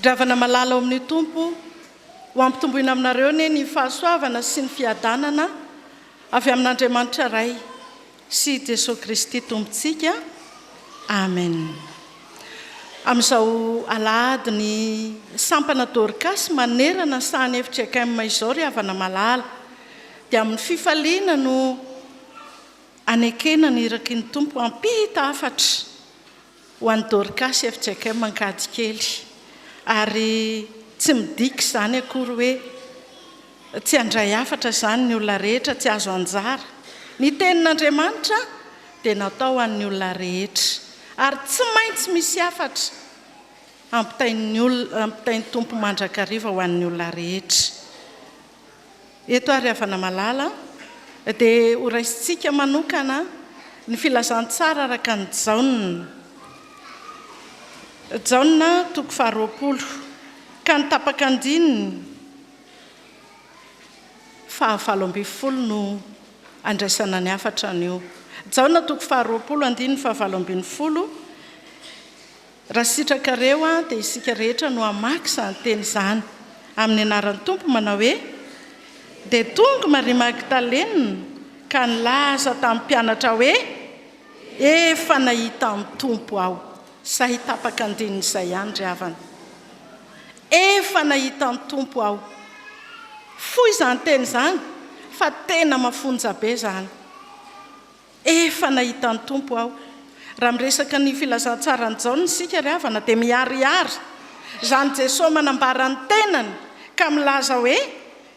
Ry havana malala ao amin'ny Tompo, ho ampitomboina aminareo anie ny fahasoavana sy ny fiadanana avy amin'Andriamanitra Ray sy Jesoa Kristy Tompontsika. Amen. Amin'izao alahady ny sampana Dorcas manerana ny sahan'ny fjkm izao ry havana malala, dia amin'ny fifaliana no anekena ny iraky ny Tompo hampita hafatra Ho an'i Dorcas fjkm Ankadikely, ary tsy midika izany akory hoe tsy handray hafatra izany ny olona rehetra, tsy azo anjara. Ny tenin'Andriamanitra dia natao ho an'ny olona rehetra, ary tsy maintsy misy hafatra ampitain'ny olona, ampitain'ny Tompo mandrakariva ho an'ny olona rehetra. Eto ary havana malala dia ho raisintsika manokana ny filazantsara araka an'i Jaona. Jaona toko faharoapolo ka ny tapak'andininy fahavalo ambin'ny folo no andraisana ny hafatra anio. Jaona toko faharoapolo andininy fahavalo ambin'ny folo. Raha sitrakareo dia isika rehetra no hamaky izany teny izany amin'ny anaran'ny Tompo manao hoe, Dia tonga Maria Magdalena ka nilaza tamin'ny mpianatra hoe, Efa nahita ny Tompo aho. Izay tapaka andininy izay ihany ry havana. Efa nahita ny Tompo aho. Fohy izany teny izany fa tena mafonja be izany. Efa nahita ny Tompo aho. Raha miresaka ny filazantsaran'i Jaona isika ry havana dia miharihary izany Jesoa manambara ny tenany ka milaza hoe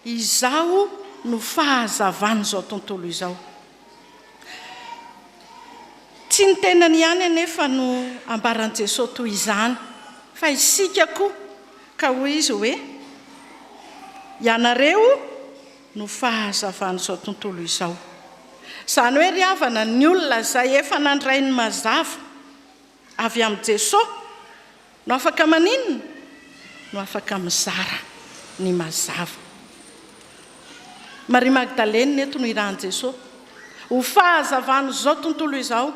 Izaho no fahazavan'izao tontolo izao. Tsy ny tenany ihany anefa no ambaran'i Jesoa toy izany fa isika koa ka hoy Izy hoe Ianareo no fahazavan'izao tontolo izao. Izany hoe ry havana, ny olona izay efa nandray ny mazava avy amin'i Jesoa no afaka maninona? No afaka mizara ny mazava. Maria Magdalena eto no irahan'i Jesoa ho fahazavan'izao tontolo izao,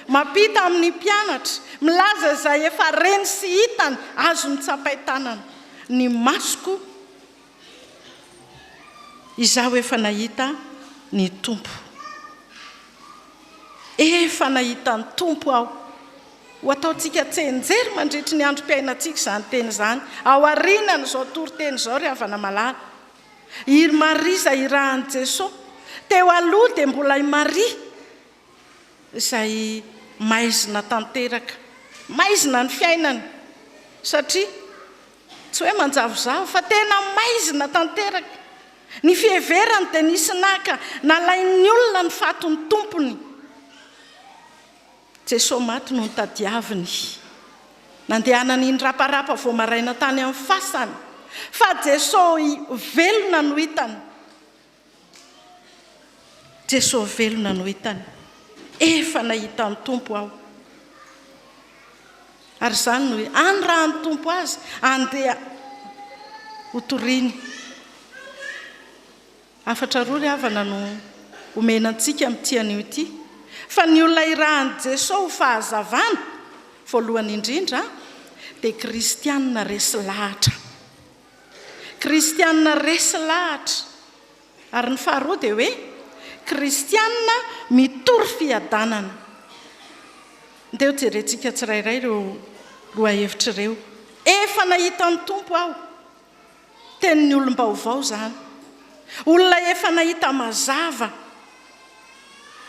mampita amin'ny mpianatra, milaza izay efa reny sy hitany, azony tsapain-tanana, ny masoko Izaho efa nahita ny Tompo. Efa nahita ny Tompo aho. Ho ataontsika tsianjery mandritry ny androm-piainantsika izany teny izany, aorianan'izao toriteny izao ry havana malala. I Maria izay irahan'i Jesoa. Teo aloha dia mbola i Maria izay maizina tanteraka. Maizina ny fiainany satria Tsy hoe manjavozavo fa tena maizina tanteraka. Ny fiheverany dia nisy naka nalain'ny olona ny fatin'ny Tompony. Jesoa maty no notadiaviny. Nandehanany niraparapa vao maraina tany amin'ny fasana fa Jesoa velona no hitany. Jesoa velona no hitany. Efa nahita ny Tompo aho. Ary izany no anirahan'ny Tompo azy handeha hotoriny. Hafatra roa ry havana no omena antsika amin'ity anio ity. Fa ny olona irahan'i Jesoa ho fahazavana, voalohany indrindra, dia kristianina resy lahatra. Kristianina resy lahatra. Ary ny faharoa dia hoe kristianina mitory fiadanana. Ndeha ho jerentsika tsirairay ireo lohahevitra ireo. Efa nahita ny Tompo aho. Tenin'ny olom-baovao izany. Olona efa nahita mazava.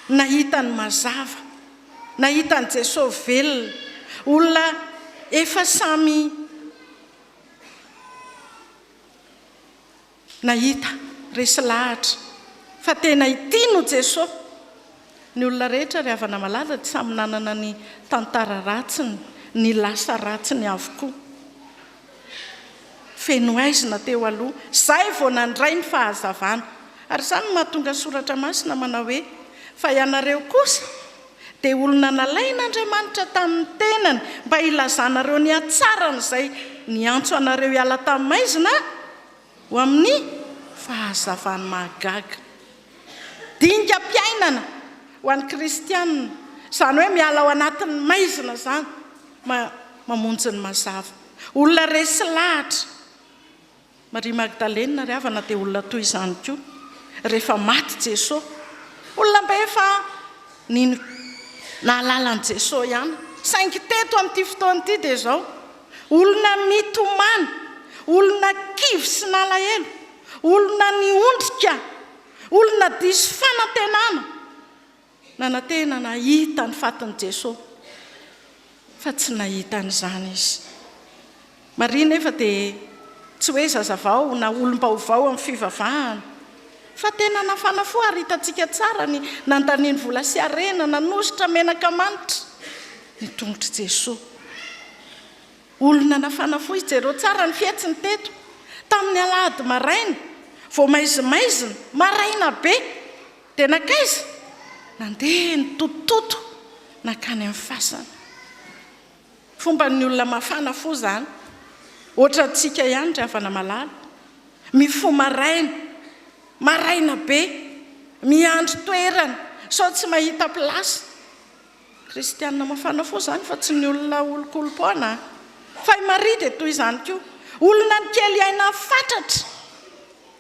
Nahita ny mazava. Nahita an'i Jesosy velona. Olona efa samy. Nahita, resy lahatra, fa tena ity no Jesoa. Ny olona rehetra ry havana malala dia samy nanana ny tantara ratsiny, ny lasa ratsiny avokoa. Feno haizina teo aloha, izay vao nandray ny fahazavana. Ary izany no mahatonga ny Soratra Masina manao hoe, Fa ianareo kosa, dia olona nalain'Andriamanitra tamin'ny tenany mba hilazanareo ny hatsaran'izay niantso anareo hiala tamin'ny maizina ho amin'ny fahazavany mahagaga. Dingam-piainana ho an'ny kristiana, izany hoe miala ao anatin'ny maizina izany, mamonjy ny mazava. Olona resy lahatra. Maria Magdalena ry havana dia olona toy izany koa. Rehefa maty Jesoa, olona mba efa nino nahalala an'i Jesoa ihany. Saingy teto amin'ity fotoana ity dia izao, olona mitomany, olona kivy sy nalahelo, olona niondrika, olona diso fanantenana. Nanantena nahita ny fatin'i Jesoa, fa tsy nahita an'izany izy. Maria nefa dia tsy hoe zazavao na olom-baovao amin'ny fivavahana, fa tena nafana fo ary hitantsika tsara ny nandaniany vola sy harena nanosotra menaka manitra ny tongotr'i Jesoa. Olona nafana fo izy, jereo tsara ny fihetsiny teto, tamin'ny alahady maraina, vao maizimaizina, maraina be, Dia nankaiza? Nandeha nitotototo nankany amin'ny fasana. Fomban'ny olona mafana fo izany. Ohatrantsika ihany ry havana malala. Mifoha maraina, maraina be, miandry toerana sao tsy mahita place. Kristianina mafana fo izany fa tsy ny olona olonkolom-poana a! Fa i Maria dia toy izany koa. Olona nikely aina fatratra,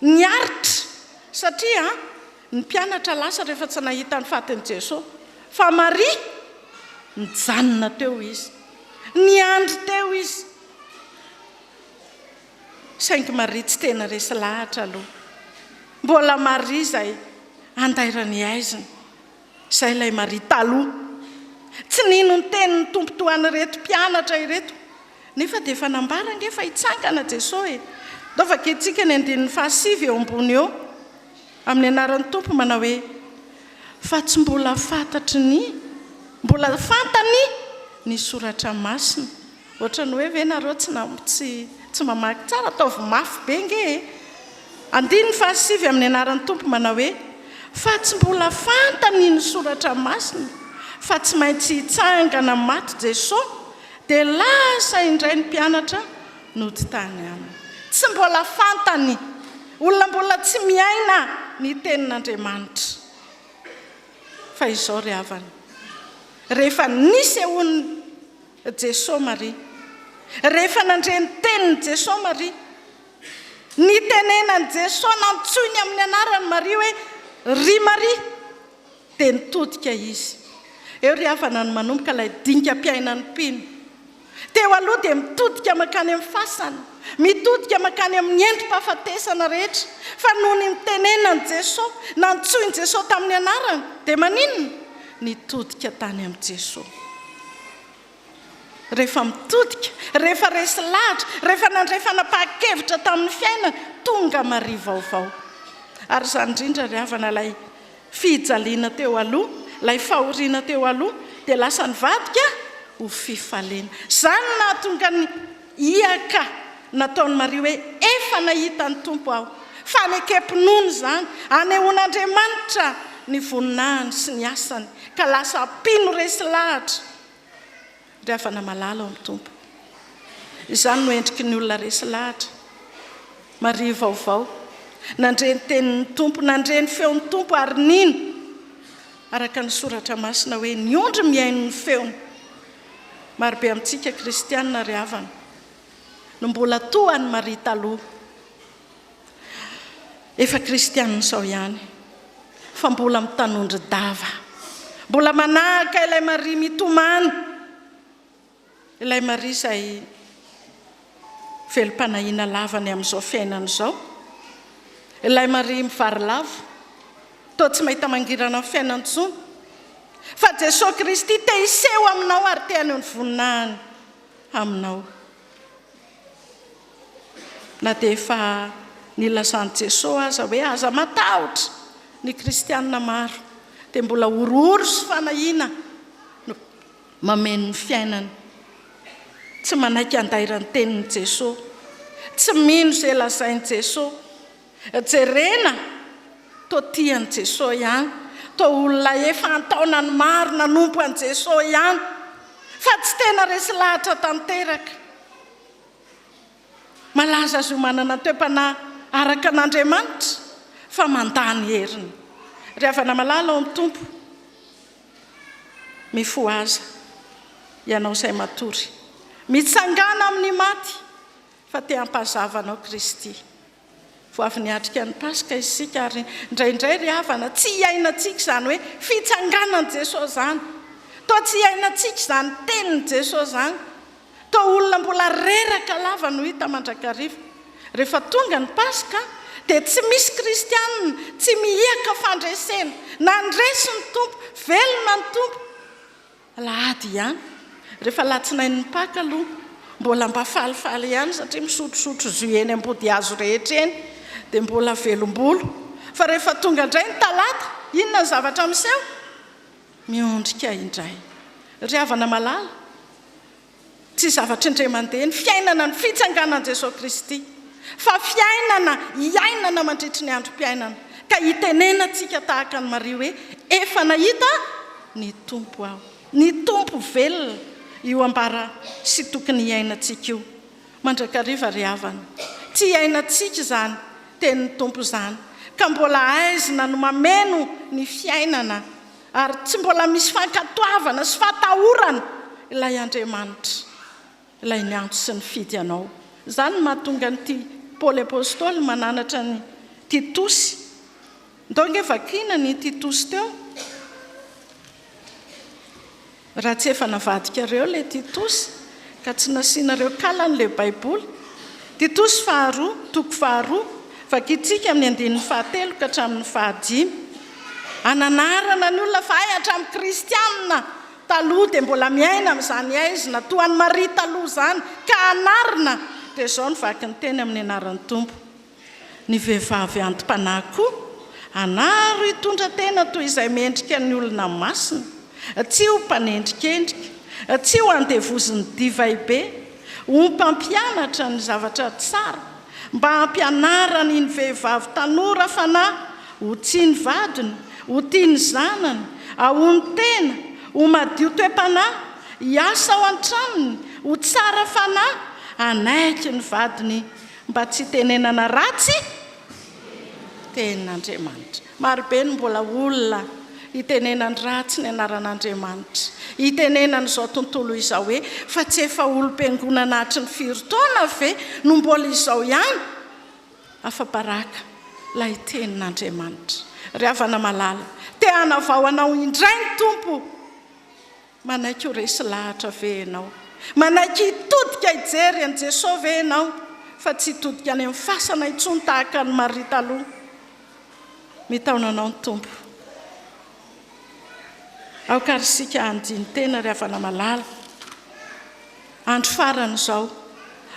niaritra, satria ny mpianatra lasa rehefa tsy nahita ny fatin'i Jesoa. Fa Maria, nijanona teo izy. Niandry teo izy. Saingy Maria tsy tena resy lahatra aloha. Mbola Maria izay andairan'ny haizina. Izay ilay Maria taloha. Tsy nino ny tenin'ny Tompo toa an'ireto mpianatra ireto. Nefa dia efa nambara ange fa hitsangana Jesoa e! Ndao vakintsika ny andininy fahasivy eo ambony eo. Amin'ny anaran'ny Tompo manao hoe, Fa tsy mbola fantatry ny, mbola fantany ny Soratra Masina. Ohatran'ny hoe ve nareo tsy tsy tsy mamaky tsara? Ataovy mafy be nge e! Andininy fahasivy amin'ny anaran'ny Tompo manao hoe, Fa tsy mbola fantany ny Soratra Masina fa tsy maintsy hitsangana amin'ny maty Jesoa, dia lasa indray ny mpianatra nody tany aminy. Tsy mbola fantany, olona mbola tsy miaina ny tenin'Andriamanitra. Fa izao ry havana, rehefa nisehoan'ny Jesoa Maria. Rehefa nandre ny tenin'i Jesoa Maria, nitenenan'i Jesoa nantsoiny amin'ny anarany Maria hoe, Ry Maria, dia nitodika izy. Eo ry havana no manomboka ilay dingam-piainan'ny mpino. Teo aloha dia mitodika mankany amin'ny fasana, mitodika mankany amin'ny endri-pahafatesana rehetra, fa nony nitenenan'i Jesoa, nantsoin'i Jesoa tamin'ny anarany, dia maninona? Nitodika tany amin'i Jesoa. Rehefa mitodika, rehefa resy lahatra, rehefa nandray fanapahan-kevitra tamin'ny fiainany, tonga Maria vaovao. Ary izany indrindra ry havana ilay fijaliana teo aloha, ilay fahoriana teo aloha dia lasa nivadika ho fifaliana. Izany no nahatonga ny hiaka nataon'i Maria hoe, Efa nahita ny Tompo aho. Fanekem-pinoana izany, anehoan'Andriamanitra ny voninahiny sy ny asany, ka lasa mpino resy lahatra. Ry havana malala ao amin'ny Tompo, izany no endriky ny olona resy lahatra. Maria vaovao, nandre ny tenin'ny Tompo, nandre ny feon'ny Tompo ary nino, araka ny Soratra Masina hoe, ny ondry mihaino ny feony. Marobe amintsika kristiana ry havana no mbola toa an'i Maria taloha. Efa kristianina izao ihany fa mbola mitanondri-dava. Mbola manahaka ilay Maria mitomany, ilay Maria izay velom-panahiana lava ny amin'izao fiainana izao, ilay Maria mivarilavo, toa tsy mahita mangirana ny fiainany intsony. Fa Jesoa Kristy te hiseho aminao ary te haneho ny voninahiny aminao. Na dia efa nilazan'i Jesoa aza hoe aza matahotra ny kristianina maro dia mbola horohoro sy fanahiana no mameno ny fiainany. Tsy manaiky handairan'ny tenin'i Jesoa. Tsy mino izay lazain'i Jesoa. Jerena toa tia an'i Jesoa ihany, toa olona efa an-taonany maro nanompo an'i Jesoa ihany, fa tsy tena resy lahatra tanteraka. Malaza azy ho manana toe-panahy araka an'Andriamanitra, fa mandà ny heriny. Ry havana malala ao amin'ny Tompo, mifohaza, ianao izay matory. Mitsangàna amin'ny maty, fa te hampazava anao Kristy. Vao avy niatrika ny Paska isika ary indraindray ry havana tsy iainantsika izany hoe fitsanganan'i Jesoa izany. Toa tsy iainantsika izany tenin'i Jesoa izany. Toa olona mbola reraka lava no hita mandrakariva. Rehefa tonga ny Paska dia tsy misy kristianina tsy mihiaka fandresena. Nandresy ny Tompo, velona ny Tompo. Alahady ihany. Rehefa alatsinain'ny Paka aloha mbola mba falifaly ihany satria misotrosotro jus eny ambodihazo rehetra eny dia mbola velombolo. Fa rehefa tonga indray ny talata, inona ny zavatra miseho? Miondrika indray. Ry havana malala, tsy zavatra indray mandeha ny fiainana ny fitsanganan'i Jesoa Kristy, fa fiainana iainana mandritry ny androm-piainana, ka itenenantsika tahaka an'i Maria hoe, Efa nahita ny Tompo aho. Ny Tompo velona, io ambara sy tokony hiainantsika io mandrakariva ry havana. Tsy iainantsika izany tenin'ny Tompo izany, ka mbola aizina no mameno ny fiainana. Ary tsy mbola misy fankatoavana sy fatahorana ilay Andriamanitra, ilay niantso sy nifidy anao. Izany no mahatonga an'ity Paoly Apostoly mananatra an'i Titosy. Ndao ange vakiana ny Titosy teo. Raha tsy efa navadikareo ilay Titosy ka tsy nasianareo kalany ilay Baiboly. Titosy faharoa, toko faharoa, vakintsika amin'ny andininy fahatelo ka hatramin'ny fahadimy. Ananarana ny olona fa hay hatramin'ny kristiana taloha dia mbola miaina amin'izany haizina toa an'i Maria taloha izany ka anarina dia izao no vaky ny teny amin'ny anaran'ny Tompo. Ny vehivavy anti-panahy koa anaro hitondra tena toy izay mendrika ny olona masina, tsy ho mpanendrikendrika, tsy ho andevozin'ny divay be, ho mpampianatra ny zavatra tsara, mba hampianarany ny vehivavy tanora fanahy ho tia ny vadiny, ho tia ny zanany, hahonon-tena, ho madio toe-panahy, hiasa ao an-tranony, ho tsara fanahy, hanaiky ny vadiny Mba tsy hitenenana ratsy tenin'Andriamanitra. Marobe no mbola olona hitenenany ratsy ny anaran'Andriamanitra. Hitenenany izao tontolo izao hoe fa tsy efa olom-piangonana hatry ny firy taona ve no mbola izao ihany? Afa-baraka ilay tenin'Andriamanitra. Ry havana malala, te hanavao anao indray ny Tompo. Manaiky ho resy lahatra ve ianao? Manaiky hitodika hijery an'i Jesoa ve ianao fa tsy hitodika any amin'ny fasana intsony tahaka an'i Maria taloha? Mitaona anao ny Tompo. Aoka ary isika handini-tena ry havana malala. Andro farany izao.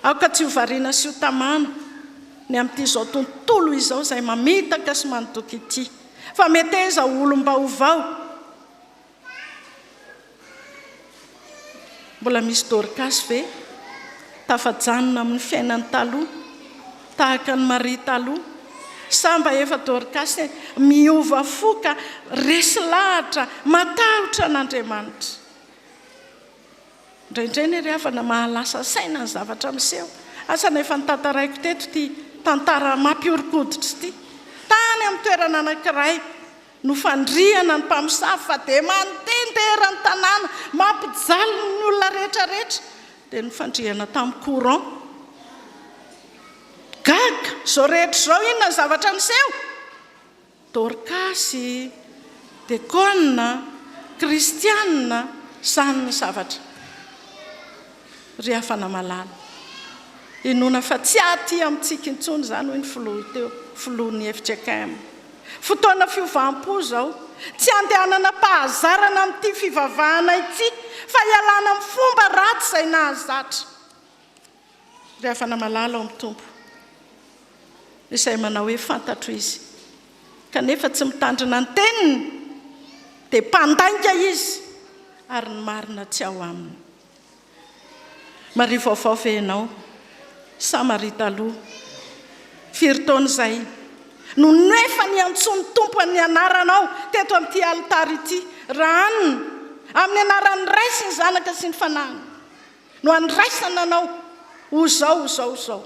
Aoka tsy ho variana sy ho tamana ny amin'ity izao tontolo izao izay mamitaka sy mandoky ity. Fa meteza ho olom-baovao. Mbola misy Dorcas ve tafajanona amin'ny fiainany taloha tahaka an'i Maria taloha? Sa mba efa Dorcas miova fo ka resy lahatra matahotra an'Andriamanitra? Indraindray anie ry havana mahalasa saina ny zavatra miseho. Asa na efa notantaraiko teto ity tantara mampihoron-koditra ity. Tany amin'ny toerana anankiray Nofandrihana ny mpamosavy fa dia mandehandeha eran'ny tanàna, mampijaly ny olona rehetra rehetra. Dia nofandrihana tamin'ny courant. Gaga! Izao rehetra izao inona ny zavatra niseho? Dorkasy, dekona, kristiana, izany ny zavatra. Ry havana malala, inoana fa tsy aty amintsika intsony izany hoy ny filoha teo, filohan'ny fjkm. Fotoana fiovam-po izao. Tsy handehanana am-pahazarana amin'ity fivavahana ity, fa hialana amin'ny fomba ratsy izay nahazatra. Ry havana malala ao amin'ny Tompo, izay manao hoe fantatro Izy, kanefa tsy mitandrina ny teniny, dia mpandainga izy, ary ny marina tsy ao aminy. Maria vaovao ve ianao sa Maria taloha? Firy taona izay no nefa niantsoan'ny Tompo ny anaranao teto amin'ity alitara ity? Raha anona, amin'ny anaran'ny Ray sy ny Zanaka sy ny Fanahiny no andraisana anao ho izao, ho izao, ho izao.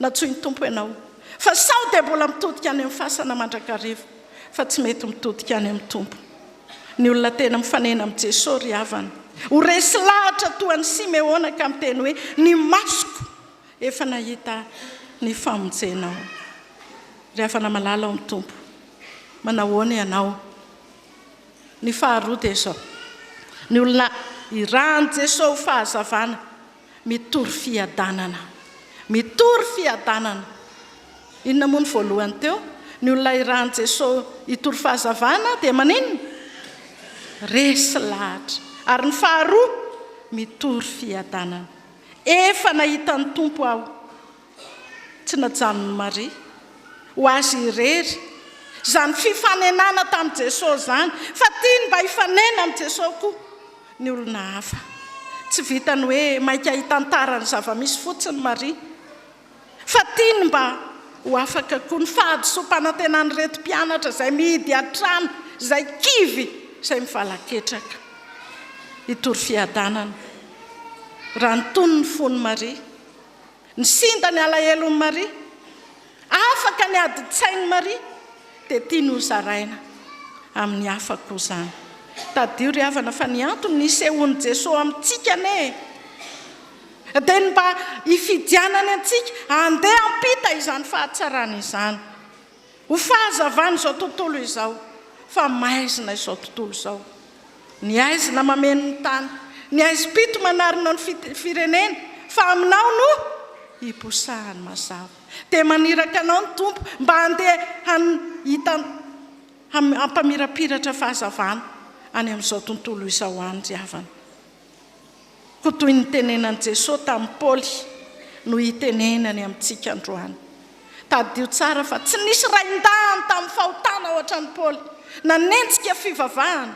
Nantsoin'ny Tompo ianao. Fa sao dia mbola mitodika any amin'ny fasana mandrakariva, fa tsy mety mitodika any amin'ny Tompo. Ny olona tena mifanena amin'i Jesoa ry havana. Ho resy lahatra toa an'i Simeona ka miteny hoe, Ny masoko efa nahita ny famonjenao. Ry havana malala ao amin'ny Tompo, manahoana ianao? Ny faharoa dia izao, ny olona irahan'i Jesoa ho fahazavana, mitory fiadanana. Mitory fiadanana. Inona moa ny voalohany teo? Ny olona irahan'i Jesoa hitory fahazavana dia maninona? Resy lahatra. Ary ny faharoa, mitory fiadanana. Efa nahita ny Tompo aho. Tsy najanon'i Maria ho azy irery izany fifanenana tamin'i Jesoa izany, fa tiany mba hifanena amin'i Jesoa koa ny olona hafa. Tsy vitan'ny hoe maika hitantara ny zava-misy fotsiny Maria, fa tiany mba ho afaka koa ny fahadisoam-panantenan'ireto mpianatra izay mihidy an-trano, izay kivy, izay mivalaketraka. Hitory fiadanana. Raha nitony ny fon'i Maria, nisinda ny alahelon'i Maria, afaka ny adin-tsain'i Maria, dia tiany hozaraina amin'ny hafa koa izany. Tadidio ry havana fa ny antony nisehoan'i Jesoa amintsika anie dia ny mba hifidianany antsika handeha hampita izany fahatsarana izany. Ho fahazavan'izao tontolo izao, fa maizina izao tontolo izao. Ny haizina mameno ny tany, ny haizim-pito manarona ny firenena, fa aminao no hiposahan'ny mazava. Dia maniraka anao ny Tompo mba handeha hampamirapiratra fahazavana any amin'izao tontolo izao any ry havana. Koa toy ny nitenenan'i Jesoa tamin'i Paoly no hitenenany amintsika androany. Tadidio tsara fa tsy nisy rain-dahiny tamin'ny fahotana hoatran'i Paoly. Nanenjika fivavahana.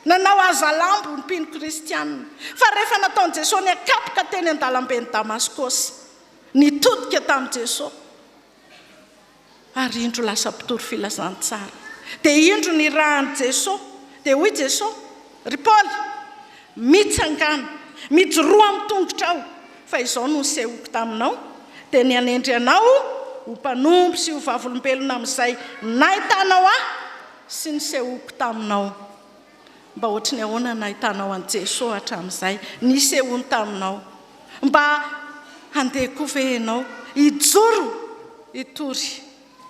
Nanao hazalambo ny mpino kristianina. Fa rehefa nataon'i Jesoa niakapoka teny an-dalamben'i Damaskosy, nitodika tamin'i Jesoa. Ary indro lasa mpitory filazantsara. Dia indro nirahan'i Jeso. Dia hoy Jeso, Ry Paoly, mitsangàna, mijoroa amin'ny tongotrao, fa izao no nisehoako taminao, dia ny hanendry anao ho mpanompo sy ho vavolombelona amin'izay nahitanao ahy sy nisehoako taminao. Mba ohatry ny ahoana nahitanao an'i Jeso hatramin'izay nisehoany taminao? Mba handeha koa ve ianao hijoro hitory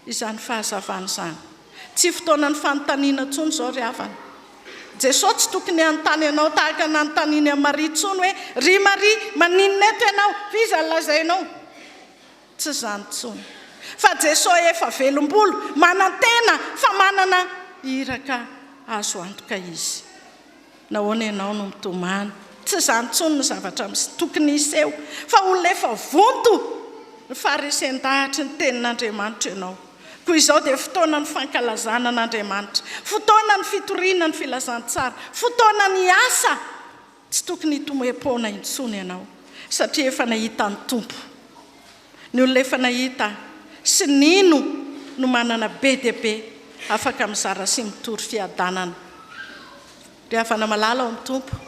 izany fahazavana izany? Tsy fotoanan'ny fanontaniana intsony izao ry havana. Jeso tsy tokony hanontany anao tahaka ny nanontaniany an'i Maria intsony hoe, Ry Maria, maninona eto ianao? F'iza no lazainao? Tsy izany intsony. Fa Jesoa efa velom-bolo, manantena fa manana iraka azo antoka Izy. Nahoana ianao no mitomany? Tsy izany intsony no zavatra tokony hiseho, fa olona efa vonto ny faharesen-dahatry ny Tenin'Andriamanitra ianao. Koa izao dia fotoanan'ny fankalazana an'Andriamanitra, fotoanan'ny fitoriana ny filazantsara, fotoanan'ny asa. Tsy tokony hitomoe-poana intsony ianao, satria efa nahita ny Tompo. Ny olona efa nahita sy nino no manana be dia be afaka mizara sy mitory fiadanana. Ry havana malala ao amin'ny Tompo,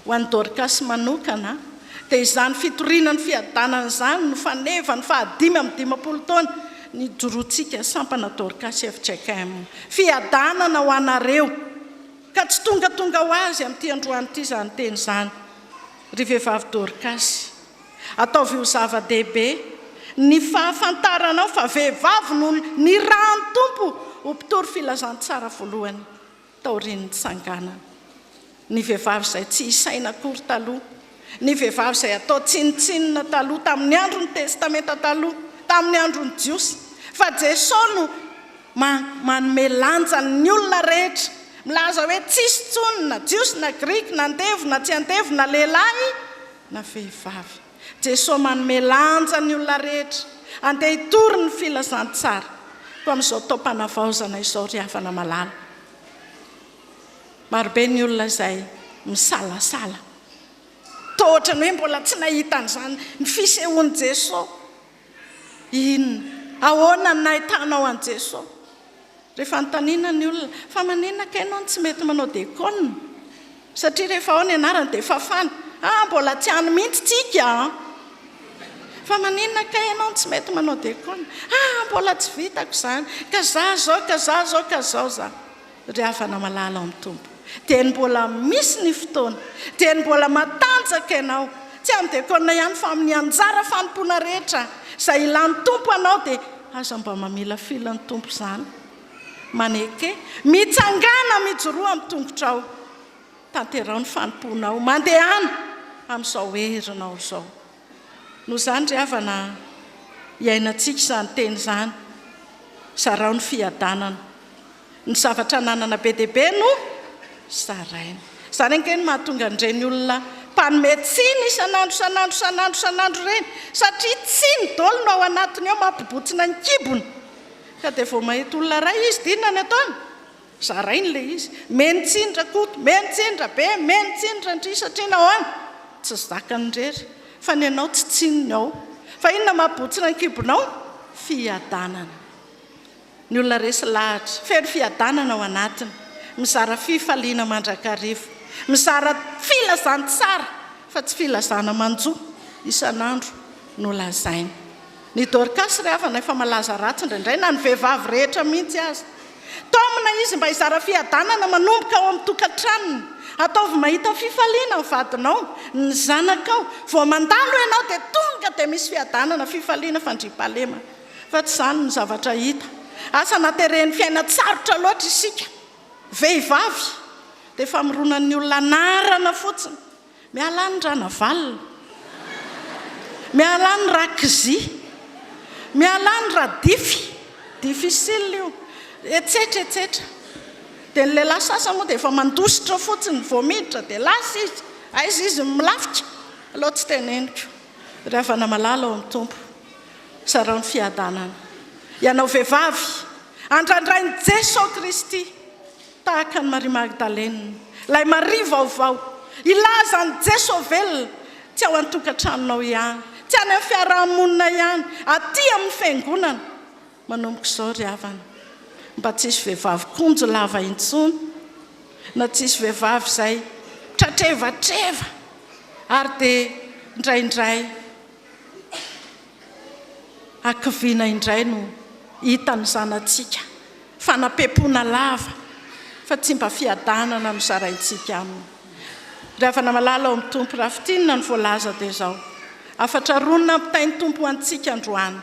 ho an'i Dorcas manokana, dia izany fitoriana ny fiadanana izany no faneva ny faha-55 taona nijoroantsika sampana Dorcas fjkm. Fiadanana ho anareo! Ka tsy tongatonga ho azy amin'ity androany ity izany teny izany, ry vehivavy Dorkasy. Ataovy ho zava-dehibe ny fahafantaranao fa vehivavy no nirahan'ny Tompo ho mpitory filazantsara voalohany taorian'ny nitsanganana. Ny vehivavy izay tsy isaina akory taloha, ny vehivavy izay atao tsinontsinona taloha tamin'ny andron'ny Testamenta Taloha, tamin'ny andron'ny Jiosy, fa Jesosy no manome lanja ny olona rehetra, milaza hoe tsisy intsony na Jiosy na Grika, na andevo na tsy andevo, na lehilahy na vehivavy. Jesoa manome lanja ny olona rehetra, andeha hitory ny filazantsara. Koa amin'izao taom-panavaozana izao ry havana malala, marobe ny olona izay misalasala, toa ohatran'ny hoe mbola tsy nahita an'izany ny fisehoan'i Jesoa. Inona? Ahoana no nahitanao an'i Jesoa? Rehefa anontaniana ny olona, fa maninona kay ianao no tsy mety manao diakona? Satria rehefa ao ny anarany dia fafana. Ah, mbola tsy any mihitsy tsika an! Fa maninona kay ianao no tsy mety manao diakona? Ah, mbola tsy vitako izany. Ka za zao, ka za zao, ka zao za. Ry havana malala ao amin'ny Tompo. Dieny mbola misy ny fotoana, dieny mbola matanjaka ianao, tsy amin'ny diakona ihany fa amin'ny anjara fanompoana rehetra izay ilan'ny Tompo anao dia aza mba mamilafila ny Tompo izany. Maneke. Mitsangàna, mijoroa amin'ny tongotrao. Tanteraho ny fanompoanao. Mandehana amin'izao herinao izao. Noho izany ry havana, iainantsika izany teny izany. Zarao ny fiadanana. Ny zavatra ananana be dia be no zaraina. Izany ange no mahatonga an'ireny olona mpanome tsiny isan'andro isan'andro isan'andro isan'andro ireny, satria tsiny daholo no ao anatiny ao mampibotsina ny kibony. Ka dia vao mahita olona iray izy dia inona ny ataony? Zarainy ilay izy. Meny tsiny Rakoto, meny tsiny Rabe, meny tsiny Randria satria nahoana? Tsy zakany irery. Fa ny anao tsy tsininy ao. Fa inona mahabotsina ny kibonao? Fiadanana. Ny olona resy lahatra, feno fiadanana ao anatiny, mizara fifaliana mandrakariva, mizara filazantsara fa tsy filazana manjo isan'andro no lazainy. Ny Dorcas ry havana efa malaza ratsy indraindray na ny vehivavy rehetra mihitsy aza. Taomina izy mba hizara fiadanana manomboka ao amin'ny tokantranony. Ataovy mahita fifaliana ny vadinao, ny zanakao. Vao mandalo ianao dia tonga dia misy fiadanana, fifaliana, fandriampahalemana. Fa tsy izany no zavatra hita. Asa na teren'ny fiainan-tsarotra loatra isika vehivavy dia famoronan'ny olona anarana fotsiny. Miala any Ranavalona. Miala any Rakzy. Miala any Radify. Difficile io. Etsetra etsetra. Dia ny lehilahy sasany moa dia efa mandositra fotsiny vao miditra dia lasa izy. Aiza izy no milafika? Aleo tsy teneniko. Ry havana malala ao amin'ny Tompo, zarao ny fiadanana. Ianao vehivavy, andrandrain'i Jesoa Kristy. Tahaka an'i Maria Magdalena, ilay Maria vaovao, hilaza an'i Jeso velona, tsy ao an-tokantranonao ihany, tsy any amin'ny fiaraha-monina ihany, aty amin'ny fiangonana. Manomboka izao ry havana, mba tsy hisy vehivavy konjo lava intsony, na tsy hisy vehivavy izay tratrevatreva ary dia indraindray hakiviana indray no hitan'ny zanatsika. Fanapempoana lava fa tsy mba fiadanana no zaraintsika aminy. Ry havana malala ao amin'ny Tompo, raha fintinina ny voalaza dia izao, hafatra roa no nampitain'ny Tompo ho antsika androany.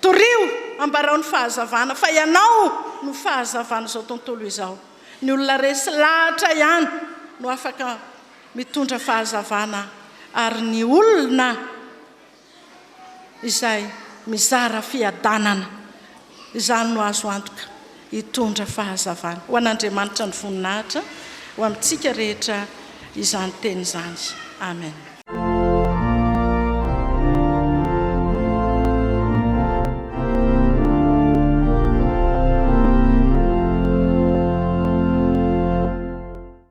Torio, ambarao ny fahazavana fa ianao no fahazavan'izao tontolo izao. Ny olona resy lahatra ihany no afaka mitondra fahazavana ary ny olona izay mizara fiadanana. Izany no azo antoka hitondra fahazavana. Ho an'Andriamanitra ny voninahitra, ho amintsika rehetra izany teny izany. Amen.